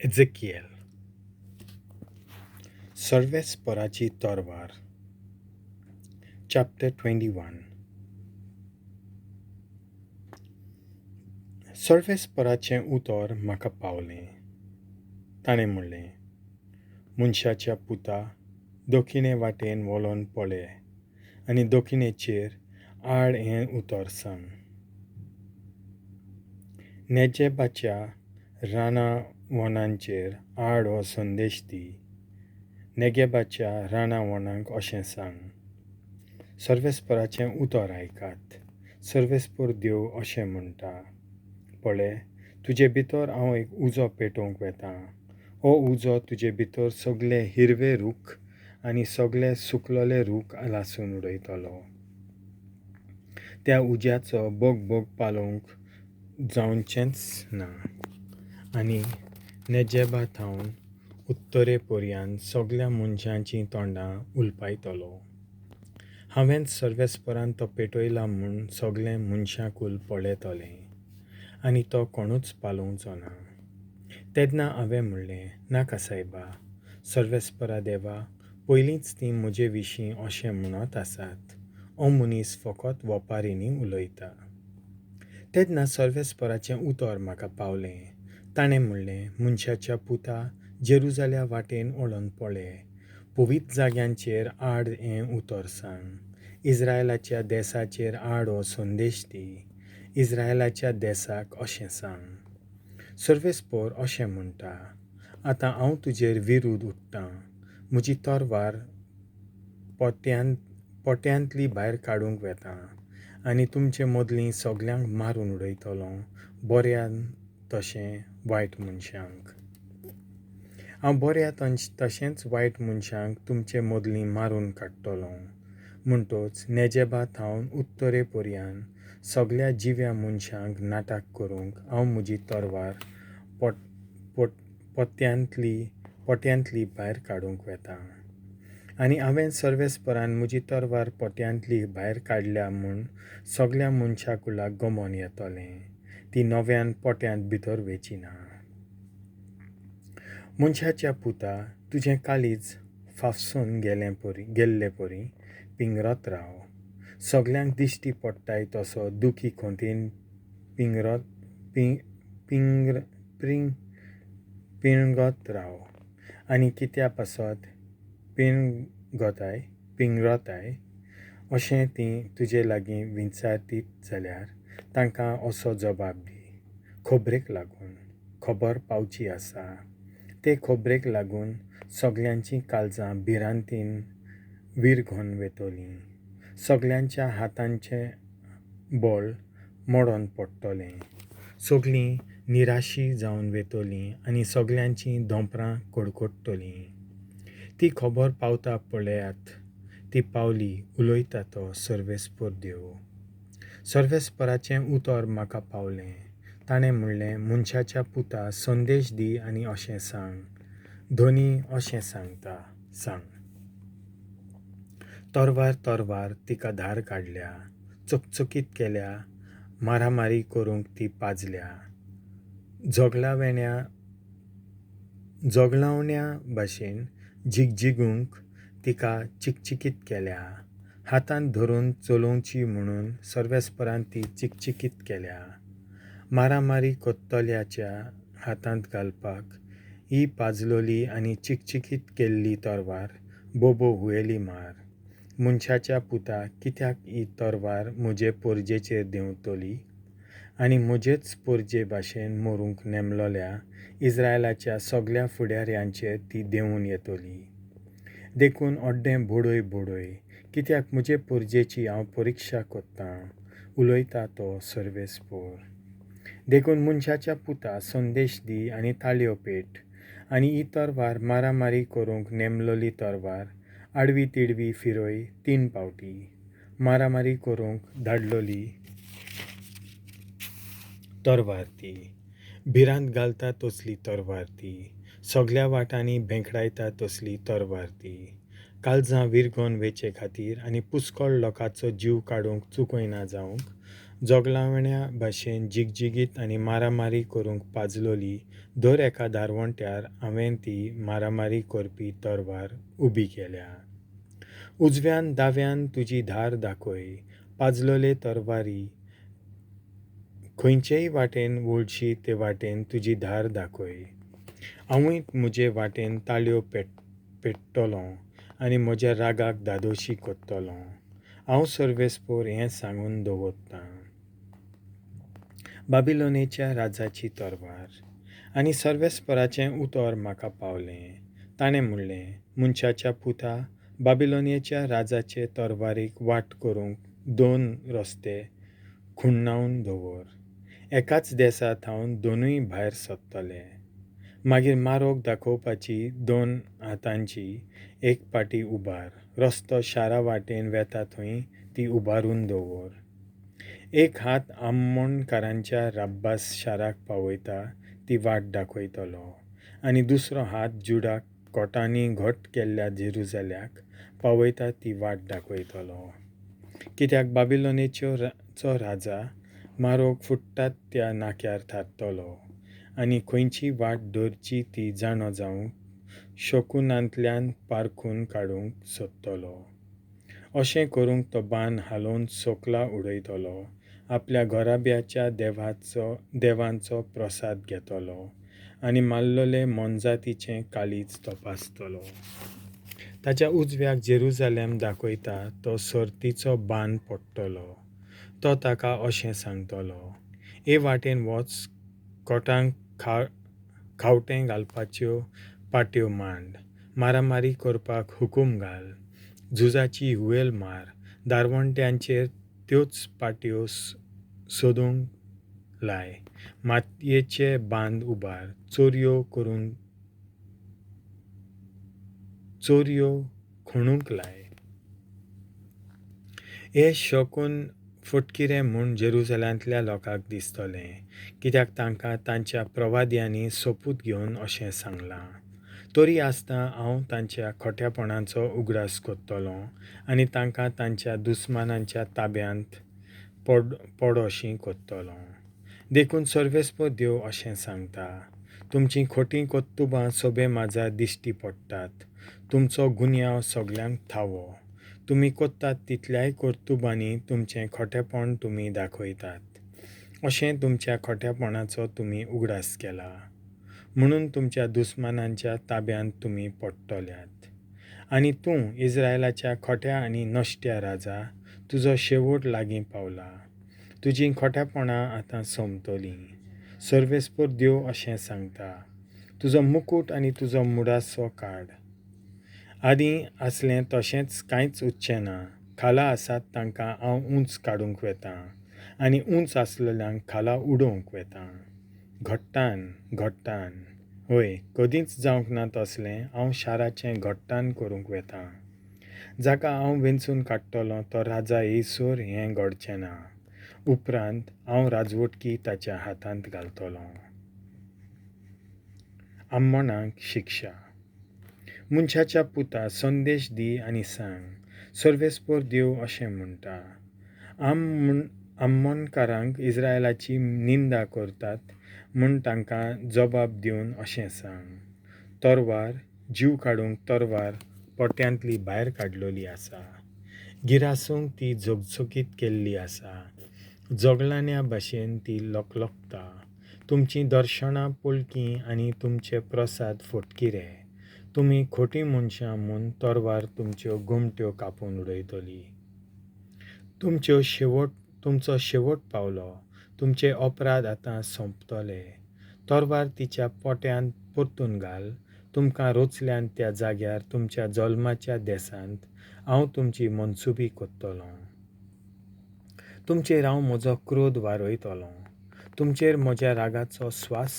एझेकिएल. सर्वेस्पराची तरवार. Chapter 21. सर्वेस्पराचें उतर म्हाका पावलें. ताणें म्हणलें, मनशाच्या पुता, दक्षिणे वाटेन वलोन पळय आनी दक्षिणेचेर आड हें उतर सांग. नेजेबाच्या रानां वनांचेर आड हो संदेश दी. नेगेबाच्या रानां वनांक अशें सांग, सर्वेस्पराचें उतर आयकात. सर्वेस्पर देव अशें म्हणटा, पळय, तुजे भितर हांव एक उजो पेटोवंक वेतां. हो उजो तुजे भितर सगले हिरवे रूख आनी सगले सुकलोले रूख लासून उडयतलो. त्या उज्याचो बोग पालोवंक जावचेंच ना आनी नेजेबा थावन उत्तरे पर्यान सगल्या मनशांचीं तोंडां उलपायतलो. हांवेंच सर्वेस्परान तो पेटयला म्हूण सगलें मनशाकूल पळयतलें आनी तो कोणूच पालोवचो ना. तेन्ना हांवें म्हणलें, नाका सायबा, सर्वेस्परा देवा, पयलींच तीं म्हजे विशीं अशें म्हणत आसात, हो मनीस फकत वपारींनी उलयता. तेन्ना सर्वेस्पराचें उतर म्हाका पावलें. ताणें म्हणलें, मनशाच्या पुता, जेरुजाल्या वाटेन वळोन पळय, पवित्र जाग्यांचेर आड हें उतर सांग. इस्रायलाच्या देसाचेर आड हो संदेश दी. इस्रायलाच्या देसाक अशें सांग, सर्वेस्पर अशें म्हणटा, आतां हांव तुजेर विरूद्ध उठ्ठां. म्हजी तरवार पोट्यांतली भायर काडूंक वेता आनी तुमचे मदलीं सगल्यांक मारून उडयतलों, बऱ्या तशें वायट मनशांक. हांव बऱ्या तशेंच वायट मनशांक तुमचे मदलीं मारून काडटलों. म्हणटच नेजेबा थावन उत्तरे पर्यान सगल्या जिव्या मनशांक नाटक करूंक हांव म्हजी तरवार पोट्यांतली भायर काडूंक वेता. आनी हांवें सर्वेस्परान म्हजी तरवार पोट्यांतली भायर काडल्या म्हूण सगल्या मनशाकुलाक गमोन येतलें. ती नव्यान पोट्यांत भितर वेची ना. मनशाच्या पुता, तुजें काळीज फाफसून गेल्ले परी पिंगरत राव. सगल्यांक दिश्टी पडटाय तसो दुखी खोंतीन पिंगत राव. आनी कित्या पासत पिंगरताय अशें तीं तुजे लागीं विचारतीत जाल्यार तांकां असो जबाब दी, खबरेक लागून खबर पावची आसा. ते खबरेक लागून सगल्यांचीं काळजां भिरांतीन विरघोन वेतलीं. सगल्यांच्या हातांचें बळ मोडोन पडटलें. सगलीं निराशी जावन वेतलीं आनी सगल्यांचीं धोंपरां कडकडटलीं. ती खबर पावता पळयात, ती पावली, उलयता तो सर्वेस्पर देव. सर्वेस्पराचें उतर म्हाका पावलें. ताणें म्हणलें, मनशाच्या पुता, संदेश दी आनी अशें सांग, धनी अशें सांगता, सांग, तरवार तरवार तिका धार काडल्या, चकचकीत केल्या, मारामारी करूंक ती पाजल्या. जोगलावण्या भाशेन झिगझिगूंक तिका चिकचिकीत केल्या. हातांत धरून चलोवची म्हणून सर्वेस्परान ती चिकचिकीत केल्या. मारामारी कोत्तल्याच्या हातांत घालपाक ही पाजलोली आनी चिकचिकीत केल्ली तरवार बोबो हुयेली मार. मनशाच्या पुता, कित्याक ही तरवार म्हजे पोरजेचेर देंवतली आनी म्हजेच पोरजे भाशेन मरूंक नेमलोल्या इस्रायलाच्या सगल्या फुडाऱ्यांचेर ती देंवून येतली. देखून अड्डें बोडय बोडय, कित्याक म्हजे पोरजेची हांव परिक्षा कोत्तां, उलयता तो सर्वेस्पर. देखून मनशाच्या पुता, संदेश दी आनी ताळयो पेट आनी ही तरवार मारामारी करूंक नेमलोली तरवार आडवी तिडवी फिरय 3 फावटी. मारामारी करूंक धाडलोली तरवार ती, भिरांत घालता तसली तरवार ती, सगल्या वाटांनी भेंकडायता तसली तरवार ती. काळजां विरगोन वेचे खातीर आनी पुस्कळ लोकांचो जीव काडूंक चुकयना जावंक जोगलावण्या भाशेन जिगजिगीत आनी मारामारी करूंक पाजलोली दर एका दारवंट्यार हांवें ती मारामारी करपी तरवार उबी केल्या. उजव्यान दाव्यान तुजी धार दाखय, पाजलोले तरवारी, खंयचेय वाटेन वळशी ते वाटेन तुजी धार दाखय. हांवूय म्हजे वाटेन ताळयो पेट्टलों आनी म्हज्या रागाक धादोशी कोत्तलों. हांव सर्वेस्पोर हें सांगून दवरतां. बाबिलोनेच्या राजाची तरवार. आनी सर्वेस्पराचें उतर म्हाका पावलें. ताणें म्हणलें, मनशाच्या पुता, बाबिलोनियेच्या राजाचे तरवारीक वाट करूंक दोन रस्ते खुण्णावन दवर. एकाच देसा थावन दोनूय भायर सरतले. मागीर मारोग दाखोवपाची दोन हातांची एक पाटी उबार, रस्तो शारा वाटेन वेता थंय ती उबारून दवर. एक हात आम्मोणकारांच्या राब्बास शाराक पावयता ती वाट दाखयतलो आनी दुसरो हात जुडाक कोटांनी घट केल्ल्या जेरुजाल्याक पावयता ती वाट दाखयतलो. कित्याक बाबिलोनेच्यो चो राजा मारोग फुट्टात त्या नाक्यार थारतलो आनी खंयची वाट धरची ती जाणो जावंक शकुनांतल्यान पारखून काडूंक सोदतलो. अशें करूंक तो बांद हालोवन सोकला उडयतलो, आपल्या घराब्याच्या देवांचो प्रसाद घेतलो आनी मारलोले मोनजातीचें काळीज तपासतलो. ताच्या उजव्याक जेरुजालेम दाखयता तो सर्तीचो बांद पडटलो. तो ताका अशें सांगतलो, हे वाटेन वच, कोटांक खावटें घालपाच्यो पाट्यो मांड, मारामारी करपाक हुकूम घाल, झुजाची हुयेल मार, दारवंट्यांचेर त्योच पाट्यो सोदूंक लाय, मातयेचे बांद उबार, चोरयो खणूंक लाय. हें शकून फटकिरें म्हूण जेरुजाल्यांतल्या लोकांक दिसतलें, कित्याक तांकां तांच्या प्रवाद्यांनी सोपूत घेवन अशें सांगलां. तरी आसतना हांव तांच्या खोट्यापणाचो उगडास करतलों आनी तांकां तांच्या दुस्मानांच्या ताब्यांत पडोशी करतलों. देखून सर्वेस्पोर देव अशें सांगता, तुमचीं खोटीं कर्तुबां सोबे माजार दिश्टी पडटात. तुमचो गुन्यांव सगल्यांक थावो. तुमी करतात तितल्याय कर्तुबांनी तुमचें खोटेपण तुमी दाखयतात. अशें तुमच्या खोट्यापणाचो तुमी उगडास केला, म्हणून तुमच्या दुस्मानांच्या ताब्यांत तुमी पडटल्यात. आनी तूं इस्रायलाच्या खोट्या आनी नश्ट्या राजा, तुजो शेवट लागीं पावला. तुजीं खोट्यापणां आतां सोंपतलीं. सर्वेस्पोर देव अशें सांगता, तुजो मुकूट आनी तुजो मुडासो काड. आदीं आसलें तशेंच कांयच उरचें ना. खाला आसात तांकां हांव उंच काडूंक वेतां आनी उंच आसलेल्यांक खाला उडोवंक वेतां. घट्टान घट्टान, हय, कदींच जावंक ना तसलें हांव शाराचें घट्टान करूंक वेतां. जाका हांव वेंचून काडटलों तो राजा येयसर हें घडचें ना. उपरांत हांव राजवटकी ताच्या हातांत घालतलों. आम्मोणाक शिक्षा. मनशाच्या पुता, संदेश दी आनी सांग, सर्वेस्पोर देव अशें म्हणटा, आम्मोणकारांक इस्रायलाची निंदा करतात म्हूण तांकां जबाब दिवन अशें सांग, तरवार जीव काडूंक तरवार पोट्यांतली भायर काडलोली आसा, गिरासूंक ती झगझगीत केल्ली आसा, जोगलाण्या भाशेन ती लकलकता. तुमचीं दर्शनां पोलकीं आनी तुमचे प्रसाद फटकिरे. तुमी खोटी मनशां म्हूण तरवार तुमच्यो गोमट्यो कापून उडयतली. तुमचो शेवट पावलो, तुमचे अपराध आतां सोंपतले. तरवार तिच्या पोट्यांत परतून घाल. तुमकां रोचल्यान त्या जाग्यार तुमच्या जल्माच्या देसांत हांव तुमची मनसुबी करतलों. तुमचेर हांव म्हजो क्रोध वारयतलों, तुमचेर म्हज्या रागाचो स्वास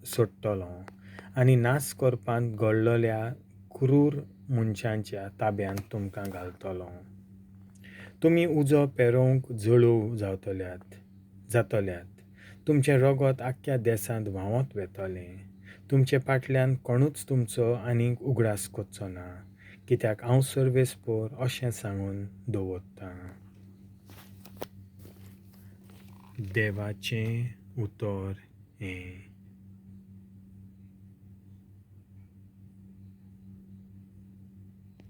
सोडटलों आनी नाश करपांत घडलेल्या क्रूर मनशांच्या ताब्यांत तुमकां घालतलों. तुमी उजो पेरोवंक जळोव जातल्यात. तुमचें रगत आख्ख्या देसांत व्हांवत वेतलें. तुमचे फाटल्यान कोणूच तुमचो आनीक उगडास करचो ना, कित्याक हांव सर्वेस्पोर अशें सांगून दवरतां. देवाचें उतर हें.